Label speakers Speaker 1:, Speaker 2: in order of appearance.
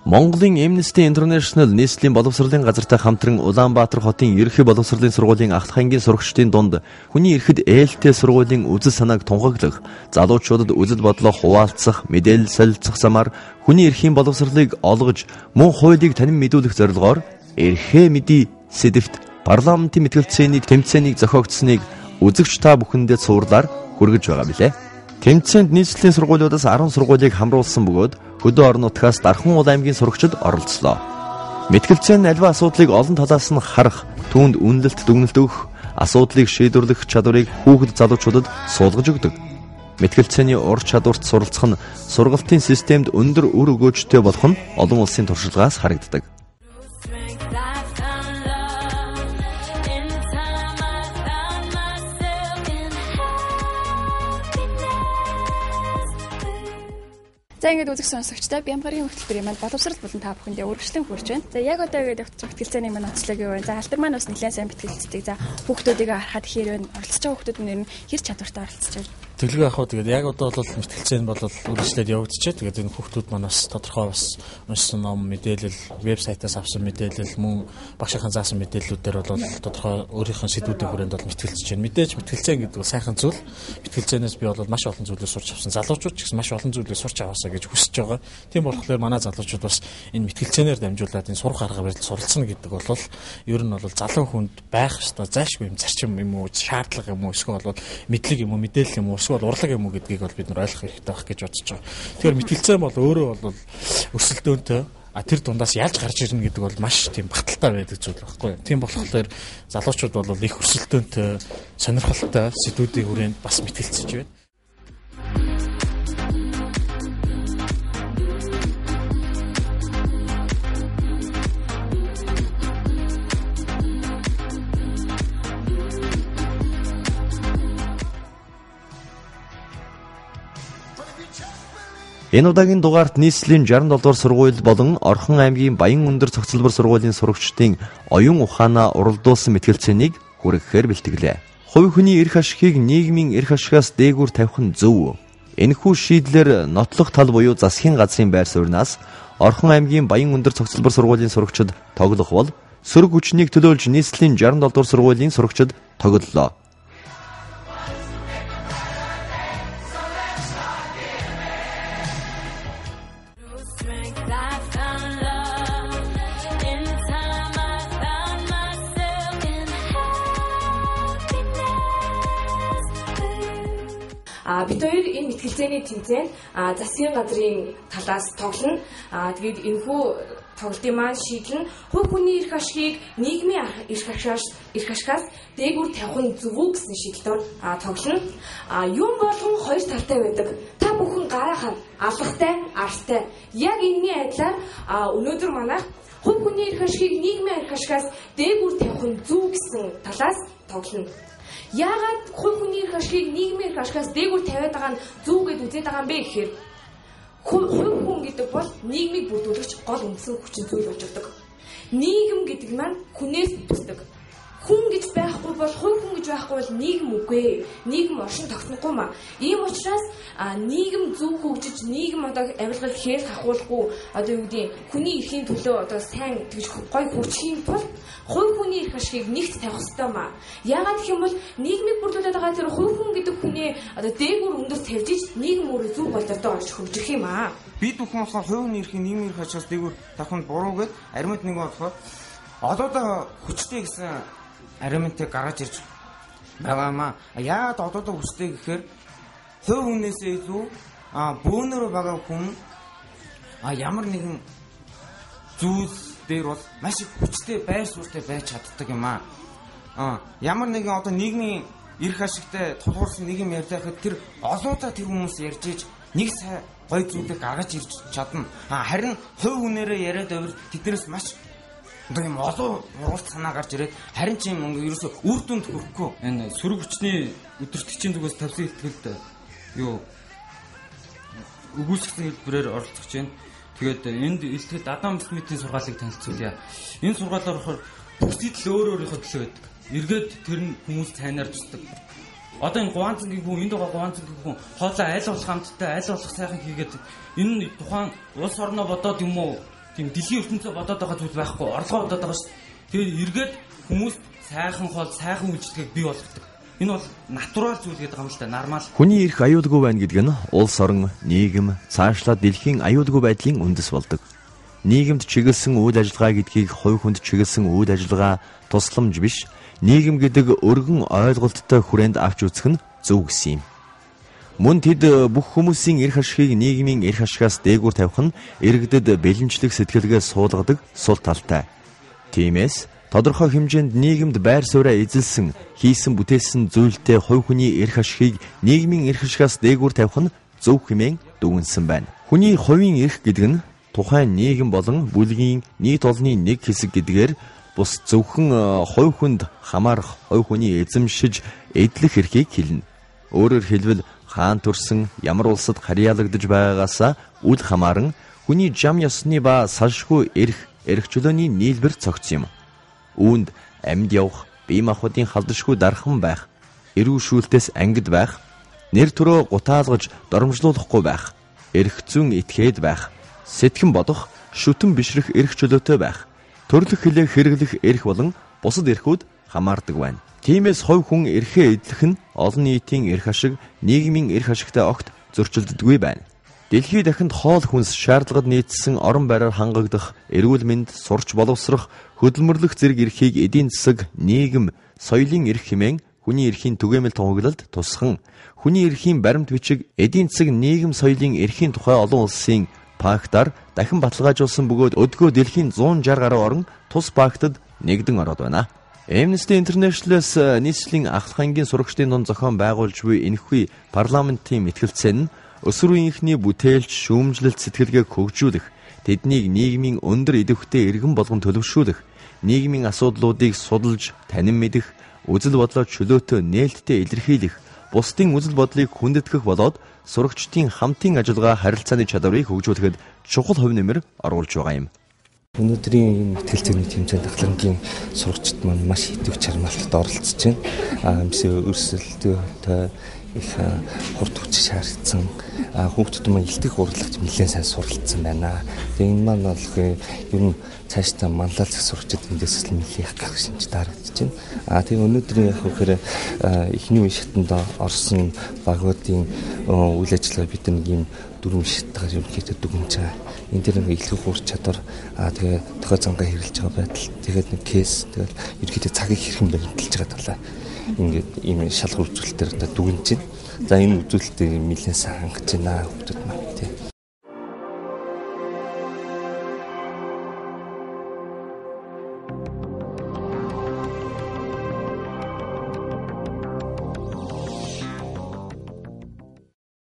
Speaker 1: Монголын Amnesty International нийслэлийн боловсролын газартай хамтран Улаанбаатар хотын Ерөнхий боловсролын сургуулийн ахлах ангийн сурагчдын дунд хүний эрхэд ээлтэй сургуулийн үзэл санааг тунхаглах, залуучуудад үзэл бодлоо хуваалцах, мэдээлэл солилцох замаар хүний эрхийн боловсролыг олгож, мөн хуулийг танин мэдүүлэх зорилгоор эрхээ мэдий сэдэвт парламентын мэтгэлцээний тэмцээнийг зохиогдсныг үзэгч та бүхэндээ цувралаар хүргэж байгаа билээ. Тэмцээнд нийслэлийн сургуулиудаас 10 сургуулийг хамруулсан бөгөөд хөдөө орон нутгаас Дархан уул аймгийн сурагчид оролцлоо. Мэтгэлцээ нь аливаа асуудлыг олон талаас нь харах, түүнд үнэлэлт дүгнэлт өгөх, асуудлыг шийдвэрлэх чадварыг хүүхэд залуучуудад суулгаж өгдөг. Мэтгэлцээний ур чадварт суралцах нь сургалтын системд өндөр үр өгөөжтэй болох нь олон улсын туршлагаас харагддаг.
Speaker 2: За ингээд үзэх сонсогчдоо Бямбарын хөтөлбөрийн маань боловсрол болон та бүхэндээ үргэлжлэн хүрч байна. За яг одоо ингээд явж мэтгэлцээний маань онцлог юу вэ? За алтар маань бас нэлээд сайн мэтгэлцдэг. За хүүхдүүдийг харахад хэр вэ? Оролцож байгаа хүүхдүүд нь хэр чадвартай оролцож байна?
Speaker 3: Тэглэгээ ах уу, тэгээд яг одоо бол мэтгэлцээ нь бол үргэлжлээд явагдчихэ. Тэгээд энэ хүүхдүүд маань бас тодорхой бас уншсан ном, мэдээлэл, вебсайтаас авсан мэдээлэл, мөн багшийн заасан мэдээллүүдээр бол тодорхой өөрийнх нь сэдвүүдийн хүрээнд бол мэтгэлцэж байна. Мэдээж мэтгэлцээ гэдэг бол сайхан зүйл. Мэтгэлцээнээс би бол маш олон зүйлийг сурч авсан. Залуучууд ч гэсэн маш олон зүйлийг сурч аваасаа гэж хүсэж байгаа. Тийм болохоор манай залуучууд бас энэ мэтгэлцээнээр дамжуулаад энэ сурах арга барил суралцна гэдэг бол ер нь бол залуу хүнд байх ёстой зайлшгүй юм зарчим юм уу, шаардлага юм уу, эсвэл бол мэдлэг юм уу, мэдээлэл юм уу, эсвэл урлаг юм уу гэдгийг бол бид нар ойлгох хэрэгтэй байх гэж бодож байгаа. Тэгэхээр мэтгэлцээ бол өөрөө бол өрсөлдөөнтэй, а тэр дундаас ялж гарч ирнэ гэдэг бол маш тийм баталтай байдаг зүйл байхгүй юу. Тийм болохоор залуучууд бол их өрсөлдөөнтэй, сонирхолтой сэдвүүдийн хүрээнд бас мэтгэлцэж байна.
Speaker 1: Энэ удаагийн дугаарт нийслэлийн 67 дугаар сургууль болон Орхон аймгийн Баян өндөр цогцлбор сургуулийн сурагчдын оюун ухаанаа уралдуулсан мэтгэлцээнийг хүргэхээр бэлтгэлээ. Хувь хүний эрх ашигыг нийгмийн эрх ашигаас дээгүүр тавих нь зөв. Энэхүү шийдлэр нотлох тал буюу засгийн газрын байр суурнаас Орхон аймгийн Баян өндөр цогцлбор сургуулийн сурагчид тоглох бол сөрөг хүчнийг төлөөлж нийслэлийн 67 дугаар сургуулийн сурагчид тоглолоо.
Speaker 4: Бид хоёр энэ мэтгэлцээний тэмцээнд засгийн газрын талаас тоглоно. Тэгээд энэхүү тоглолтын маань шийдэл нь хувь хүний эрх ашигыг нийгмийн эрх ашигаас дээгүүр тавих нь зөв үү гэсэн шийдэлээр тоглоно. Юм болгон хоёр талтай байдаг. Та бүхэн гараа хана, алгатай, артай. Яг энэний адилаар өнөөдөр манайх хувь хүний эрх ашигыг нийгмийн эрх ашигаас дээгүүр тавих нь зөв гэсэн талаас тоглоно. Яагаад хувь хүний эрх ашигыг нийгмийн эрх ашигаас дээгүүр тавиад байгаа нь зөв гэд үзээд байгаа юм бэ гэхээр хувь хүн гэдэг бол нийгмийг бүрдүүлэгч гол үндсэн хүчин зүйл болж өгдөг. Нийгэм гэдэг маань хүнээс бүтдэг. Хүн гэж байхгүй бол хувь хүн гэж байхгүй бол нийгэм үгүй. Нийгэм оршин тогтнохгүй маа. Ийм учраас нийгэм зөв хөгжиж, нийгэм одоо авилгал хэл хахуулахгүй одоо юу гэдэг хүний эрхийн төлөө одоо сайн тэгж гой хөгжихийн тулд хувь хүний эрх ашигыг нэгт тавих ёстой маа. Яагаад гэх юм бол нийгмийг бүрдүүлээд байгаа тэр хувь хүн гэдэг хүнээ одоо дээгүүр өндөр тавьж ич нийгэм өөрөө зөв голдортой орж хөгжих юм аа.
Speaker 5: Бид бүхэн болохоор хувь хүний эрхийн нийгмийн эрх ашигаас дээгүүр тавих нь буруу гэд аримт нэг болохоор одоодоо хүчтэй гэсэн аримтыг гаргаж ирж байгаамаа. Яагаад одоодоо хүчтэй гэхээр хувь хүнээсээ илүү бөөнөрөө байгаа хүн ямар нэгэн зүйл дээр бол маш их хүчтэй байр суурьтай байж чаддаг юм аа. Ямар нэгэн одоо нийгмийн эрх ашигтай тулгуурсан нэг юм ярьж байхад тэр олоодаа тэр хүмүүс ярьж иж нэг сайн гой зүйлийг гаргаж ирж чадна. Харин хувь хүнээрээ яриад байвал тэднээс маш одоо юм олон ургалт санаа гарч ирээд харин ч юм ерөөсөө үр дүнд хүрэхгүй.
Speaker 6: Энэ сөрөг хүчний өдөртөгчийн зүгээс тавьсан ихтгэлд юу өгүүлсгсэн хэлбэрээр оролцож байна. Тэгээд энд илтгэл Адам Смитийн сургаалыг танилцуулъя. Энэ сургаалаар болохоор бүх сэтэл өөр өөрийнхөө төлөө байдаг. Эргээд тэр нь хүмүүс цайнаар тусдаг. Одоо энэ гуанцангийн хүн, энд байгаа гуанцангийн хүн хоолой аль болох амттай, аль болох сайхан хийгээд энэ нь тухайн улс орноо бодоод юм уу? Тийм дэлхийн ертөнцөө бодоод байгаа зүйл байхгүй, орлогоо бодоод байгаа шүү. Тэгээд эргээд хүмүүс сайхан хоол, сайхан үйлчлэгийг бий болгодог. Энэ бол натурал зүйл гэдэг юм л да, нормал.
Speaker 1: Хүний эрх аюулгүй байна гэдэг нь улс орон, нийгэм, цаашлаад дэлхийн аюулгүй байдлын үндэс болдог. Нийгэмд чиглэсэн үйл ажиллагаа гэдгийг хувь хүнд чиглэсэн үйл ажиллагаа тусламж биш, нийгэм гэдэг өргөн ойлголттой хүрээнд авч үзэх нь зөв гэсэн юм. Мөн тэд бүх хүмүүсийн эрх ашигыг нийгмийн эрх ашигаас дээгүүр тавих нь иргэдэд бэлэнчлэг сэтгэлгээ суулгадаг сул талтай. Тиймээс тодорхой хэмжээнд нийгэмд байр сууриа эзэлсэн, хийсэн бүтээсэн зүйлтэй хувь хүний эрх ашигыг нийгмийн эрх ашигаас дээгүүр тавих нь зөв хэмээн дүгнэсэн байна. Хүний хувийн эрх гэдэг нь тухайн нийгэм болон бүлгийн нийт олонны нэг хэсэг гэдгээр бус зөвхөн хувь хүнд хамаарах, хувь хүний эзэмшиж эдлэх эрхийг хэлнэ. Өөрөөр хэлбэл хаан төрсөн ямар улсад харьяалагдаж байгаагаасаа үл хамааран хүний жам ёсны ба салшгүй эрх, эрх чөлөөний нийлбэр цогц юм. Үүнд амьд явах, бие махбодын халдшгүй дархан байх, эрүү шүүлтээс ангид байх, нэр төрөө гутаалгаж доромжлуулахгүй байх, эрх зүйн этгээд байх, сэтгэн бодох, шүтэн бишрэх эрх чөлөөтэй байх, төрлөх хилээ хэрэглэх эрх болон бусад эрхүүд хамаардаг байна. Тиймээс хувь хүн эрхээ эдлэх нь олон нийтийн эрх ашиг, нийгмийн эрх ашигтай огт зөрчилддөггүй байна. Дэлхий дахинд хоол хүнс шаардлагад нийцсэн орон байраар хангагдах, эрүүл мэнд, сурч боловсрох, хөдөлмөрлөх зэрэг эрхийг эдийн засаг, нийгэм, соёлын эрх хэмээн хүний эрхийн түгээмэл тунхаглалд тусхан хүний эрхийн баримт бичиг, эдийн засаг, нийгэм, соёлын эрхийн тухай олон улсын пактаар дахин баталгаажуулсан бөгөөд өдгөө дэлхийн 160 гаруй орон тус пактад нэгдэн ороод байна. Amnesty International-с нийслэлийн ахлах ангийн сурагчдын дунд зохион байгуулж буй энэхүү парламентын мэтгэлцээ нь өсвөр үеийнхний бүтээлч, шүүмжлэлт сэтгэлгээг хөгжүүлэх, тэднийг нийгмийн өндөр идэвхтэй иргэн болгон төлөвшүүлэх, нийгмийн асуудлуудыг судалж, танин мэдэх, үзэл бодлоо чөлөөтэй нээлттэй илэрхийлэх, бусдын үзэл бодлыг хүндэтгэх болоод сурагчдын хамтын ажиллагаа харилцааны чадварыг хөгжүүлэхэд чухал хувь нэмэр оруулж байгаа юм.
Speaker 7: Өнөөдрийн энэ мэтгэлцээний тэмцээнд ахлах ангийн сурагчид маань маш идэвх чармаалтад оролцож байна. Өрсөлдөөтэй их хурд хүч шаардсан хүүхдүүд маань илтгэх урлагт нэлээд сайн суралцсан байна. Тэгээ энэ маань бол ер нь цаашдаа манлайлах сурагчид эндээс л нэлээд их гах шинж дарагдаж байна. Тэгээ өнөөдрийн яг вэхээр эхний үе шатанд орсон багуудын үйл ажиллагаа бид нэг юм дөрвөн шатгаар ерөнхийдөө дүгнэж байгаа. Энэ дээр нэг илтгэх ур чадвар, тэгээ тохио зангаа хэрэглэж байгаа байдал, тэгээд нэг кейс, тэгээд ерөнхийдөө цагийг хэрхэн баримталж байгаа талаа ингээд ийм шалгуур үзүүлэлтээр одоо дүгнэж байна. За энэ үзүүлэлтийг нэлээд сайн хангаж байна хүүхдүүд маань.